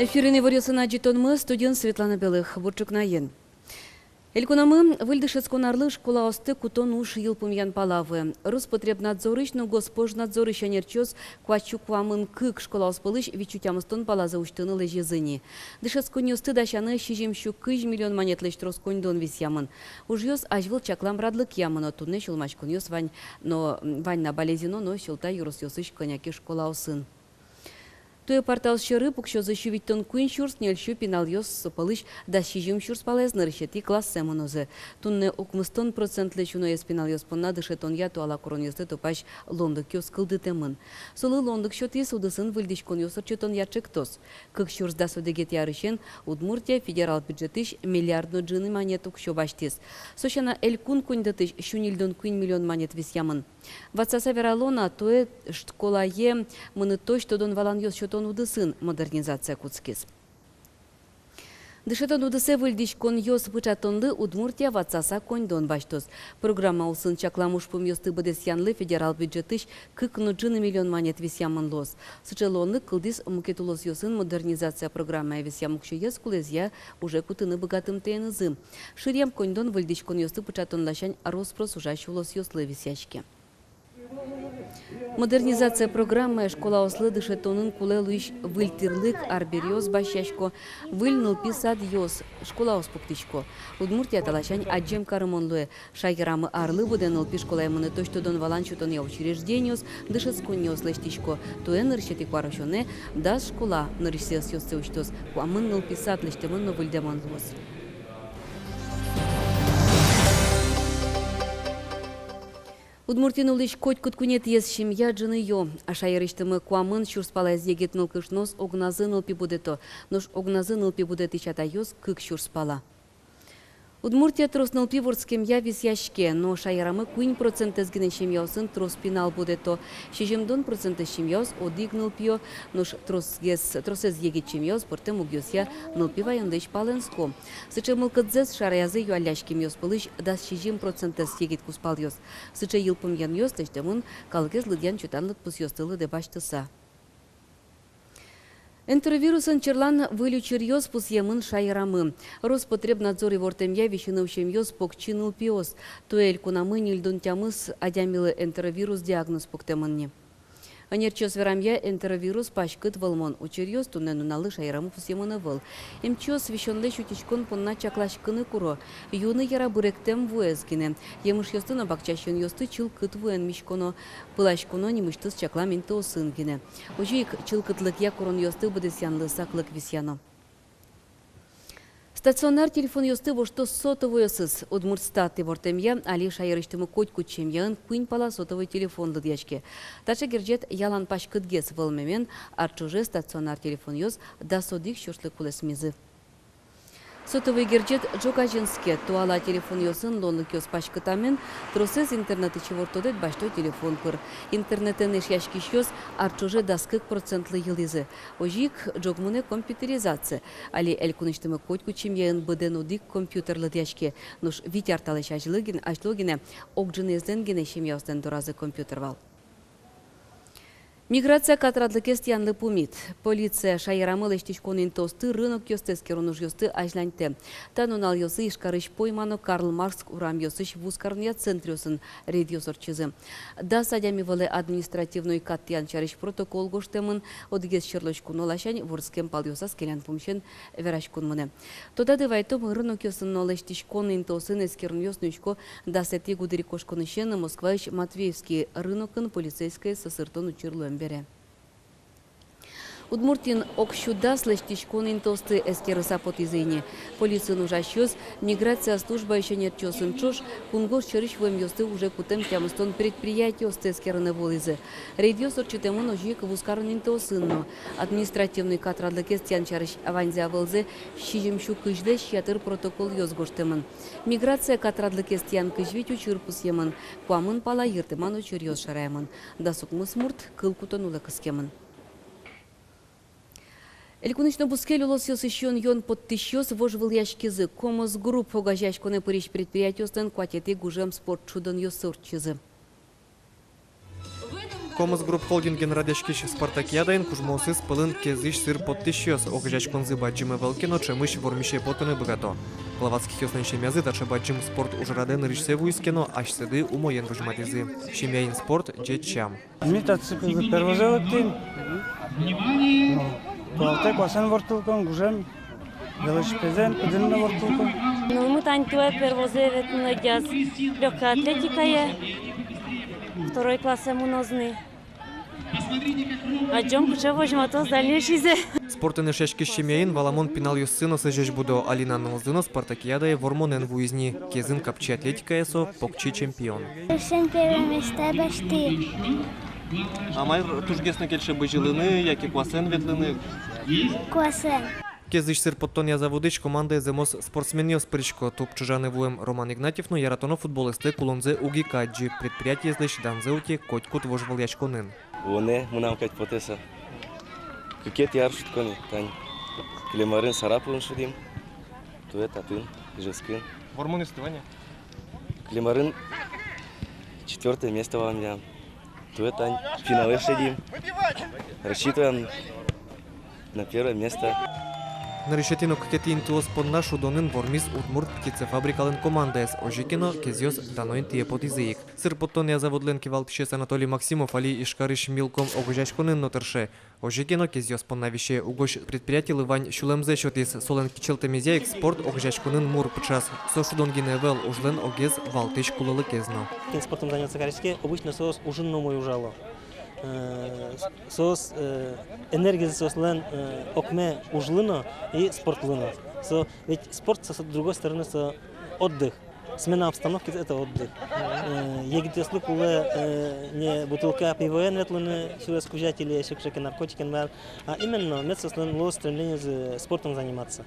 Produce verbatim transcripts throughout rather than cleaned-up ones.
Эфирын иворъёсын адӟытонмы, студиын Светлана Белых. Бур ӵукнаен. Элькунамы выль дышетскон арлы школаосты кутон уж йылпумъян пала вуэ. Роспотребнадзорысь но Госпожнадзорысь ӧнерчиос куать сю куамын кык школаос пӧлысь вить сю тямыстон палазэ усьтыны лэзизы ни. Дышетсконъёсты дасяны сизьым сю кызь миллион манетлэсь трос коньдон висъямын. Ужъёс азьвыл чаклам радлыкъя мыно, туннэ сюлмаськонъёс вань но, вань на Балезино но Сюмси ёросъёсысь кӧня ке школаосын. Туэ партаос сьӧры пуксёзы сю витьтон куинь сюрс ньыль сю пиналъёс, со пӧлысь дас сизьым сюрс палаез нырысетӥ классэ мынозы. Туннэ укмыстон процентлэсь уноез пиналъёс понна дышетонъя туала куронъёсты тупась луонлыкъёс кылдытэмын. Солы луонлык сётӥз удысын выльдӥськонъёс ортчытонъя ӵектос. Кык сюрс дас одӥгетӥ арысен Удмуртия федерал бюджетысь миллиард но ӝыны манет уксё басьтӥз. Со сяна, элькун коньдэтысь сю ньыльдон куинь миллион манет висъямын. Ватсаса верало на, туэ школае мынытозь тодон-валанъёс сётон удысын модернизация кутскиз. Дышетон удысэ выльдӥськонъёс пыӵатонлы Удмуртия ватсаса коньдон басьтоз. Программа улсын чаклам ужпумъёсты быдэсъянлы федерал бюджетысь кык но ӝыны миллион манет висъямын луоз. Сыӵе луонлык кылдӥз мукет улосъёсын модернизация программая висъям уксёез кулэзъя уже кутыны быгатымтэенызы. Шыръям коньдон выльдӥськонъёсты пыӵатон ласянь рос-прос ужась улосъёслы висъяське. Модернизация программая школаослы дышетонын кулэ луись выль тӥрлык, арбериос басьясько, выль нылпи садъёс, школаос пуктӥсько. Удмуртия та ласянь адӟем карымон луэ. Шаерамы арлы быдэ нылпи школае мынытозь тодон-валан сётонъя учреждениос, дышетсконниос лэсьтӥсько. Туэ нырысетӥ куарусёнэ дас школа нырысьсэ ӧсъёссэ усьтоз, куамын нылпи сад лэсьтэмын но выльдэмын луоз. Удмуртиын улӥсь котькуд куинетӥез семья ӝыныё. Шаерысьтымы куамын сюрс палаез егит нылкышноос огназы нылпи будэто, нош огназы нылпи будэтӥсь атайёс кык сюрс пала. Удмуртия трос нылпи вордскемъя висъяське, но шаерамы куинь процентэз гинэ семьяосын трос пинал будэто. Сизьымдон процентэз семьяос одӥг нылпиё, нош тросгес, тросэз егит семьяос пӧртэм мугъёсъя нылпи ваёнлэсь палэнско. Сыӵе мылкыдзэс шараязы юалляськемъёс пӧлысь дас сизьым процентэз егит кузпалъёс. Сыӵе йылпумъянъёс лэсьтэмын калыкез лыдъян-чотан лыдпусъёсты лыдэ басьтыса. Энтеровирусэн черлан выль учыръёс пусъемын шаерамы. Роспотребнадзор ивортэмъя, висьыны усемъёс покчи нылпиос. Туэ элькунамы ньыльдон тямыс адямилы энтеровирус диагноз пуктэмын ни. Ӧнерчиос верамъя, энтеровирус паськыт вӧлмон учыръёс туннэ нуналлы шаерамы пусъемын ӧвӧл. Эмчиос висёнлэсь утиськон понна чакласькыны куро. Юыны яра быректэм вуэз гинэ. Емышъёсты но бакча сиёнъёсты чылкыт вуэн миськоно, пыласьконо нимысьтыз чаклам интыосын гинэ. Озьы ик чылкытлыкъя куронъёсты быдэсъянлы саклык висъяно. Стационар телефонъёсты воштоз сотовойёсыз. Удмуртстат ивортэмъя, али шаерысьтымы котькуд семьяын куинь пала сотовой телефон лыдъяське. Таӵе герӟет ялан паськытгес вӧлмемен, ар ӵоже стационар телефонъёс дас одӥг сюрслы кулэсмизы. Сотовой герӟет ӝог азинске. Туала телефонъёсын луонлыкъёс паськытамен, тросэз интернетысь ивортодэт басьто телефон пыр. Интернетэн эшъяськисьёс ар ӵоже дас кык процентлы йылӥзы. Озьы ик ӝог мынэ компьютеризация. Али элькунысьтымы котькуд семьяын быдэн одӥг компьютер лыдъяське. Нош вить ар талэсь азьло гин-, азьло гинэ ог ӝыныезлэн гинэ семьяослэн доразы компьютер вал. Миграция катрадлыкез тӥянлы пумит. Полиция шаерамы лэсьтӥськон интыосты, рынокъёсты эскерон ужъёсты азьланьтэ. Та нуналъёсы Ижкарысь Пойма но Карл Маркс урамъёсысь вузкаронъя центръёсын рейдъёс ортчизы. Дас адями вылэ административной кат тӥян сярысь протокол гожтэмын, одӥгез сьӧрлоськоно ласянь вордскем палъёсаз келян пумысен вераськон мынэ. Тодады вайытом, рынокъёсын но лэсьтӥськон интыосын эскеронъёс нуисько дасэтӥ гудырикошконысен. Москваысь Матвеевский рынокын полицейскоез сӧсыртон учыр луэм бере. Удмуртиын ог сю дас лэсьтӥськон интыосты эскерыса потӥзы ини. Полициын ужасьёс миграция службаысь ӧнерчиосын ӵош кунгож сьӧрысь вуэмъёсты уже кутэм тямыстон предприятиосты эскерыны вуылӥзы. Рейдъёс ортчытэмын озьы ик вузкарон интыосын но. Административной катрадлыкез тӥян сярысь ваньзэ-а, вылзэ-а, сизьым сю кызьлэсь ятыр протоколъёс гожтэмын. Миграция катрадлыкез тӥян кызь вить учыр пусъемын, куамын пала йыртэман учыръёс шараямын. Дас укмыс мурт кыл кутон улэ кыскемын. Элькунысь но бускель улосъёсысь сиён-юон поттӥсьёс вожвылъяськизы. «Комос Групп» огазеяськонэ пырись предприятиослэн куатетӥ гужем спорт шудонъёссы ортчизы. Комос Групп холдинген радъяськись спартакиадаын кужмоосыз пӧлын Кезысь сыр поттӥсьёс. Огазеяськонзы бадӟым ӧвӧл ке но, ӵемысь вормисе потыны быгато. Главатскихъёслэн семьязы таӵе бадӟым спорт ужрадэ нырысьсэ вуиз ке но, асьсэды умоен возьматӥзы. Семьяын спорт — ӟеч сям. Ми татчы первозэ лыктӥм. Ну, туалтэк куасэн ворттылӥськом, гужем, велосипедэн, пыдын но ворттылӥськом. Ну, ми тани туэ первозэ ветлыны лыдъяз лёгкой атлетикае, второй классэ мыноз ни. Адӟом, кыӵе возьматоз дальнейшийзэ. Спортэн эшъяськись семьяын, валамон, пиналъёссы но сӥзьысь будо. Алина нылзы но спартакиадае вормонэн вуиз ни. Кезын капчи атлетикае со покчи чемпион. Эшшо первое место басьтӥ. А мар тужгес но кельше, бызьылыны яке куасэн ветлыны? Куасэн. Кезысь сыр поттонъя заводысь командае зэмос спортсменъёс пырисько. Туб чыжаны вуэм Роман Игнатьев но яратоно футболэзлы кулонзэ уг ик адӟы, предприятиезлэсь данзэ утё котькуд вожвылъяськонын. Вуоно мынам кадь потэ со. Кыкетӥ ар шудӥсько ни тани. Кылем арын Сарапулын шудӥм, туэ татын, Ижевскын. Вормонъёсты вань-а? Кылем арын четвёртое место вал милям. Туэ тани финалэ шедим. Рассчитываем на первое место. Нырысетӥ но кыкетӥ интыос понна шудонын вормиз удмурт птицефабрикалэн командаез. Озьы ке но, кезъёс дано интые потӥзы ик. Сыр поттонъя заводлэн кивалтӥсез Анатолий Максимов али Ижкарысь «Милком» огазеяськонын но тырше. Озьы ке но, кезъёс понна висе. Угось предприятилы вань сюлэмзэ сётӥз. Солэн кичӧлтэмезъя ик спорт огазеяськонын мур пыӵаз. Со шудон гинэ ӧвӧл, ужлэн огез валтӥсь кулэлыкез но. Кин спортом заниматься кариське, обычно соос ужын но умой ужало. Э, соос, э, энергизы соослэн, э, окме ужлы но и спортлы но. Со, ведь спорт со, с другой стороны, со отдых. Смена обстановки — это отдых. Э, егитъёслы кулэ, э, не бутылка пивоен ветлыны сюрес кузя или ещё кыӵе ке наркотикен, мар, а именно мед соослэн луоз стремлениез спортом заниматься.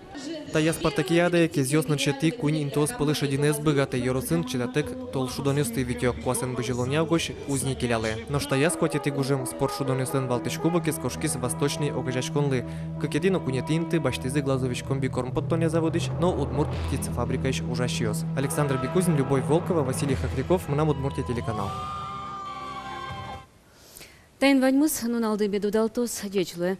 Таяз спартакиадае кезъёс нырысетӥ куинь интыос пӧлысь одӥгез быгатэ. Ёросын чидатэк тол шудонъёсты витё. Куасэн бызьылонъя угось уз ни келялэ. Нош таяз куатетӥ гужем спорт шудонъёслэн валтӥсь кубокез кошкиз «Восточный» огазеяськонлы. Кыкетӥ но куинетӥ инты басьтӥзы Глазовысь комбикорм поттонъя заводысь но удмурт птицефабрикаысь ужасьёс. Александр Бекузин, Любовь Волкова, Василий Хохряков, «Мынам Удмуртие» телеканал. Таин ваньмыз. Нуналды мед удалтоз. Ӟеч луэ.